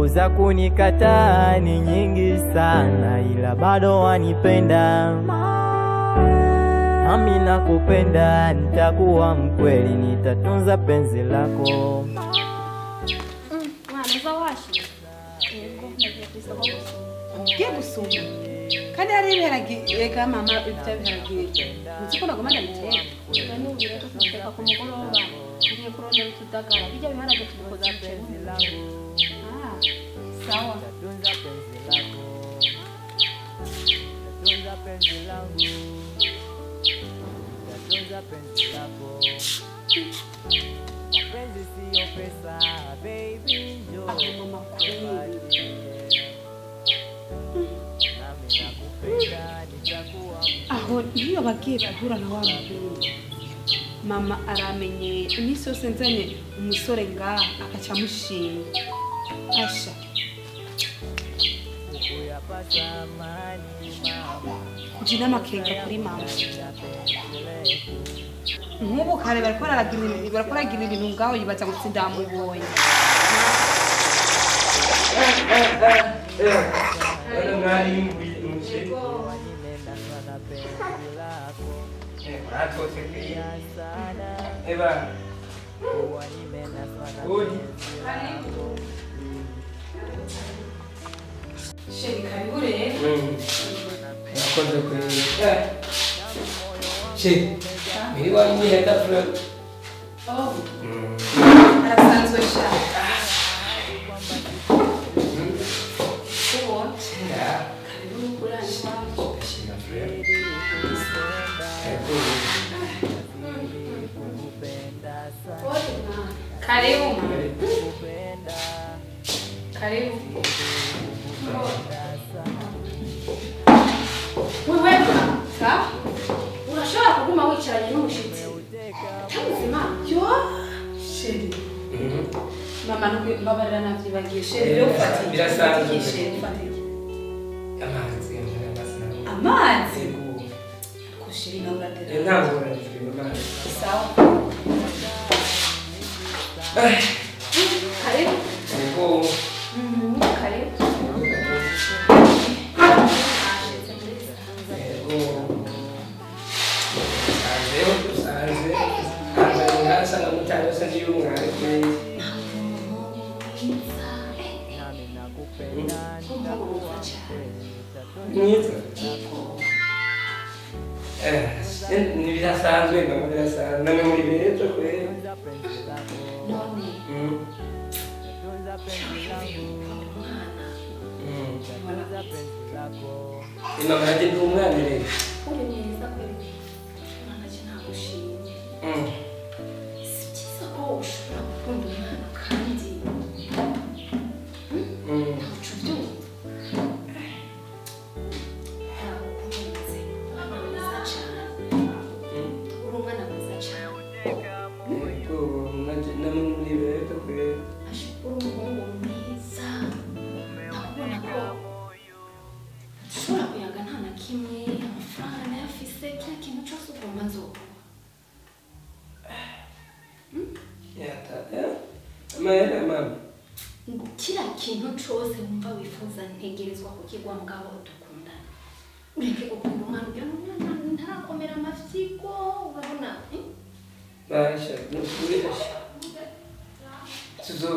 Sababu za kunikataa ni nyingi sana, ila bado wanipenda. Nami nakupenda, nitakuwa mkweli, nitatunza penzi lako. Ugiye gusoma kandi hari ibiharage ega mama ibyo biharage nzi ko nagomba ndabiteka nubire tuteka ku mugoroba ngiye kurondera utudagara bijya biharage tubikoza umuceri. Ah, sawa. Nitatunza penzi lako, nitatunza penzi langu, nitatunza penzi lako. Mapenzi siyo pesa, baby njoo nikupatie. Nami nakupenda, nitakuwa Aho iyo bagiye bahura na wa muhungu, mama aramenye iminsi yose nzanye umusore ngaha akaca amushinga asha kuyapa thamani mama, nje n'amakenga kuri mama. penzi letu. Nk'ubu kare bariko baragira ibintu ngaho yibaza ngo sindamubonye. Nimenaswa na penzi lako sana, kuwa nimenaswa na penzi lako. Chéri, karibu rero. Murakoze kweli. Che, mwiriwe mwihenda fure. Oh, arasanzwe sha. Ubona? Karibu kurara iwacu. Ndashima fure. Karibu. Karibu. Wewe Sa? urashobora kuguma wicaranye n'umushitsi utamuzima? Yo, chéri. Mama nukwe mbabarira navyibagiye. Chéri, rero ufata iki? Birasanzwe. Ufata iki, chéri? Ufata iki? Amazi, amazi. Amazi? Yego. Ariko chéri nawe uradera. Ntabwo urarifite amazi. Sawa. Karibu. Yego. Karibu. Yego. Sanze, sanze. Sanze ngasanga mutano sanze y'umwari kweli. Nami nakupenda, nitakuwa mkweli, nitatunza Mwiza. Ni birasanzwe mama, birasanzwe. Namwe muri beza kweli. penzi lako, None nitatunza penzi langu, umwana nitatunza penzi lako. Mama nanjye ndi umwana rero. uri mwiza kweli. Mwana je nagushimye. Si byiza ko ushobora gukunda umwana kandi ntaco uvyumva. Nagukunze, umwana mwiza cane. Uri umwana mwiza cane. Yego, nanjye namwe muri beza kweli. Asha, uri umuhungu mwiza. Ndakubona ko dushobora kuyaga nta na kimwe, amafaranga nayafise, kila kintu cose ugomba nzoguha. Yata, eh? Amahera mama. Kila kintu cose wumva wifuza ntegerezwa kukigwa mugabo dukundana. Ureke gukunda umwana ugira ngo umwana ntarakomera amafyigo, urabona? Eh? Basha, nukuri asha. Tuzo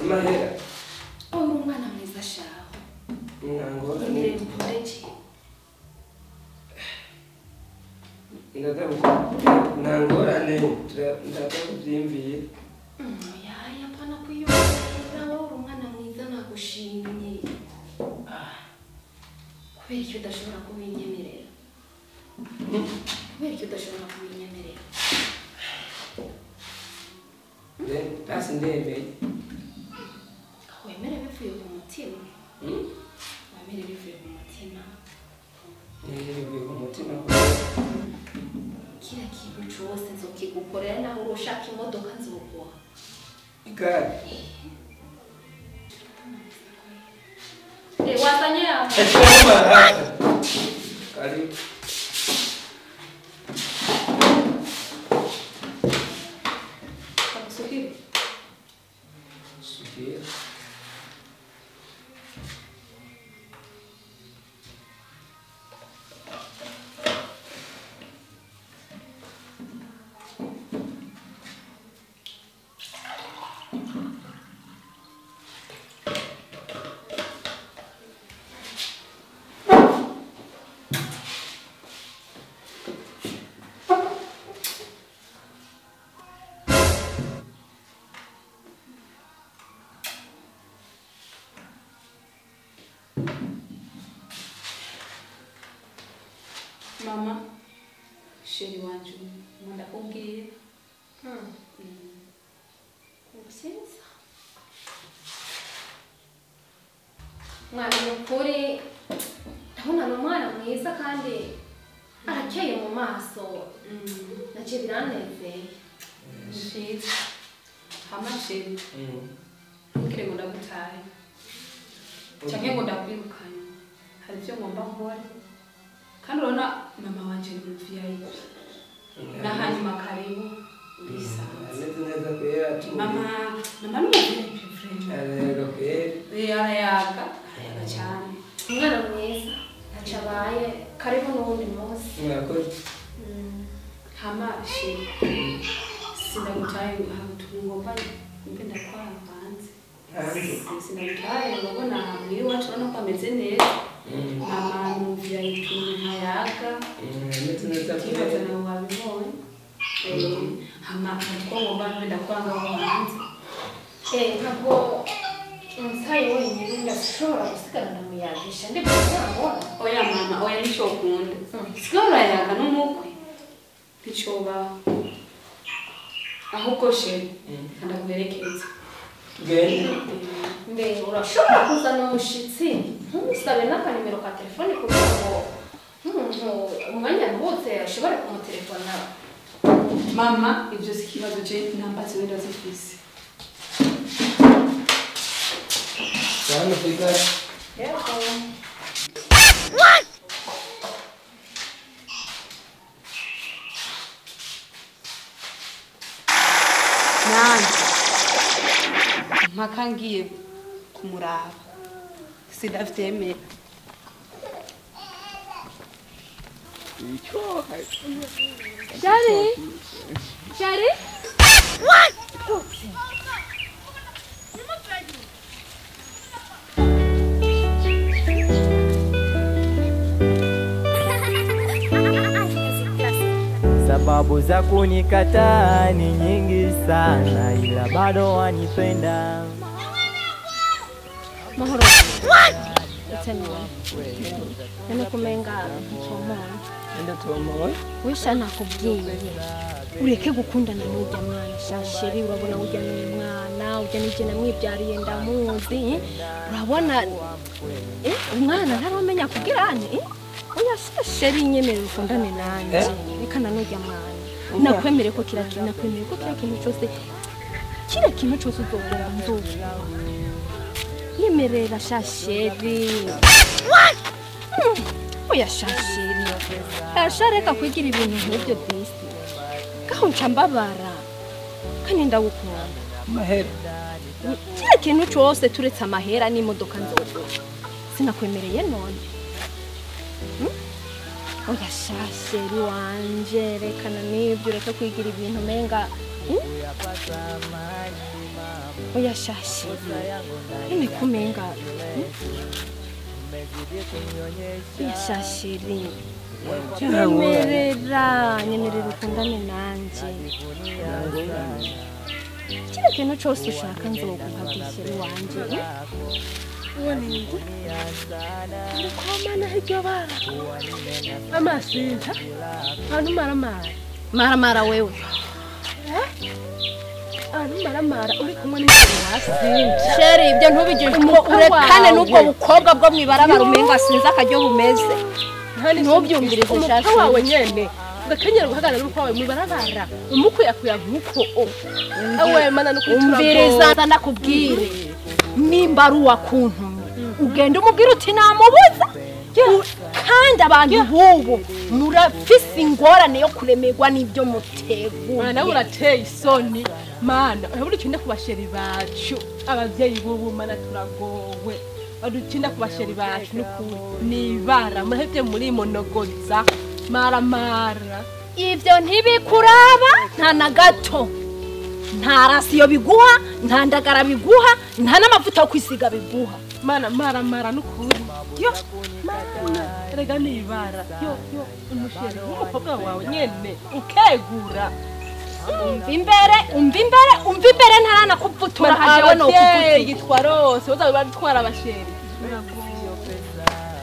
amahera. Uri umwana mwiza shaho. Ntangorane. Nire mpunde je. Ndadabuka. Ntangorane, ndadakubyimviye. Yaya, pana kwiyongera, wowe uri umwana mwiza nagushimye. Kubera icyo udashobora kubinyemerera? Kubera icyo udashobora kubinyemerera? Basi ndemeye. Wemere bivuye ku mutima. Wemere bivuye ku mutima. Bivuye ku mutima. Kila kintu cose nzokigukorera, naho ushaka imodoka nzoguha. Igare. Wazanye hapa. Karibu. Subiri. Subiri. Chéri wanje ndakubwiye. Byiza. Mwana mukuri ndabona ni umwana mwiza kandi arakeye mu maso. Nacyo biranezeye. Byiza. Hama chéri. Ntukire ngo ndagutaye. Canke ngo ndakwirukanye. Hari ibyo ngomba nkore. Kandi urabona mama wanje ni mu VIP. Na hanyuma karibu urisanze. Ameze neza kwera tu. Mama ni mu VIP vraiment. Arega kwera. Arayaga, arayaga cyane. Umwana mwiza ntacyo abaye karibu n'uwundi munsi. Murakoze. Hama chéri. Sindagutaye hari utuntu ngomba mbe ndakwara hanze. Sindagutaye urabona muhira iwacu urabona ko ameze neza. Mama ni mu VIP ntayaga. Ameze neza Ikibazo kwera. nawe wabibonye. Hama utwo ngomba mbe ndakwanga aho hanze. Ntabwo unsaye wenyine ndashobora gusigara ndamuyagisha ndibona. Oya mama, oya nico ukunda. Sigara urayaga n'umukwe. Nticobaho. Ahubwo chéri, ndaguherekeza. Tugende. Mbe urashobora kuzana umushitsi ntumusabe n'akanimero ka telefone kugira ngo nk'umuntu umwanya aruhutse ashobore kumutelefona. Mama, ibyo si ikibazo je namba ziwe ndazifise. Cyane kwigara. Yego. Nanje mpaka ngiye kumuraba sindavyemera. Jari! Jari! Sababu za kunikataa ni nyingi sana, ila bado wanipenda. Mahoro. None kumenga ntomona. Enda tuomoe. Wisha nakubwiye ureke gukundana n'ujya mwana shasheri urabona ujya n'umwana ujya n'ije namwibyariye ndamuzi urabona umwana ntaramenya kugirane oya shasheri nyemerera ukundane nanje reka nanujya mwana nakwemere ko kira kintu nakwemere ko kira kintu cyose kira kintu cyose uzogomba nzoguha nyemerera shasheri oya shasheri ashareka kwigira ibintu nk'ibyo disi kaho nca mbabara kandi ndagukunda Amahera. kira kintu cyose turetse amahera n'imodoka nzogura sinakwemereye none oya shasheri wanje rekana n'ibyo ureke kwigira ibintu menga oya shasheri none kumenga oya shasheri nyemerera nyemerera ukundane nanje kira kintu cyose ushaka nzoguha disheri wanje Ubonende ndikwamana hiryo bara amasinta antu maramara maramara wewe antu maramara uri kumwe n'umugabo wasinze sheri ibyo ntubigire urekane n'ubwo bukobwa bwo mwibarabara umenga sinzi akaryo bumeze ntubyumvirize umukwe shasheri wawe nyene ugakenyera guhagarara n'umukwe wawe mwibarabara umukuyakuya nkuko awe mana nukuri umviriza ndakubwire nimba ari uwakuntumye ugenda umubwira uti namubuza kandi abantu b'ubu murafise ingorane yo kuremerwa n'ibyo muteguye nawe urateye isoni mana urabona ukinda ku basheri bacu abavyeyi b'ubu mana turagowe badukinda ku basheri bacu n'ukuri nibara murahevye muri monogoza maramara ivyo ntibikuraba nta na gato nta rasiyo biguha nta ndagara biguha nta n'amavuta yo kwisiga biguha mana maramara n'ukuri yo mana erega nibara yo yo umusheri w'umukobwa wawe nyene ukegura umva imbere umva imbere umva imbere ntaranakuvutura hajewe no abavyeyi kuvutura twarose baza batwara abasheri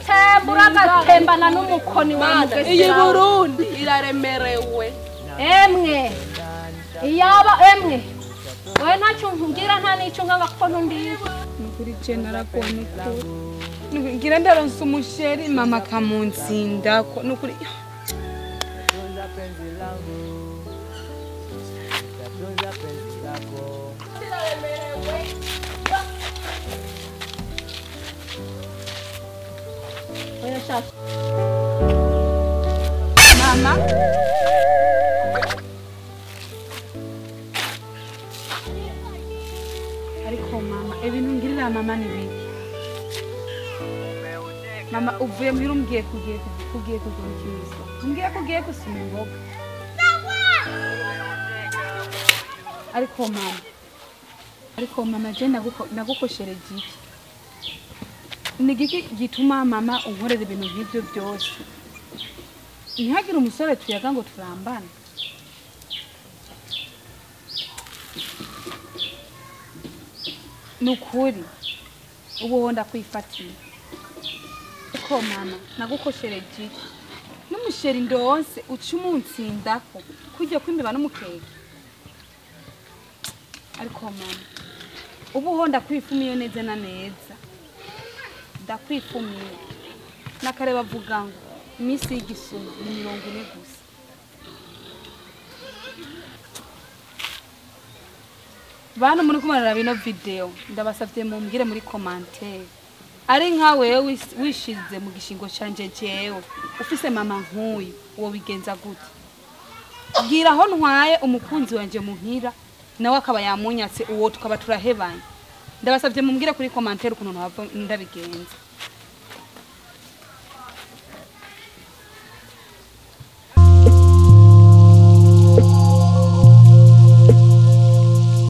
tebwa. Uragatembura agatembana n'umukoni wa Mana, iyi Burundi iraremerewe. Emwe iyaba emwe wewe ntacyo nkugira nta n'icyo nkanga kuko ntundiye. Nukuri je naragowe nukuri. Ngira ndaronse umusheri mama akamunsindako nukuri. Penzi langu, nitatunza penzi lako. Oya shaka. Mama ariko mama ibintu ngirira mama ni biki? Mama uvuye muhira umbwiye kugiye kugiye kugura ikiza, umbwiye ko ugiye gusuma imboga. Ariko mama, ariko mama je nagukoshereje iki? Ni igiki gituma mama unkorera ibintu nk'ibyo byose? Ntihagire umusore tuyaga ngo turambane. Nukuri ubu ho ndakwifatiye. Ariko mama nagukoshereje iki? N'umusheri ndonse uca umunsindako kujya kwimbeba n'umukeke. Ariko mama ubu ho ndakwifumiye neza na neza, ndakwifumiye. Nakare bavuga ngo iminsi y'igisuma ni 40 gusa. Bantu muri kumarira bino video ndabasavye mumbwire muri commentaire ari nka wewe wishize mu gishingo canje jewe ufise mama nkuyu uwo bigenza gute? Bwira aho ntwaye umukunzi wanje muhira nawe akaba yamunyatse uwo tukaba turahebanye. Ndabasavye mumbwire kuri commentaire ukuntu ntava ndabigenza.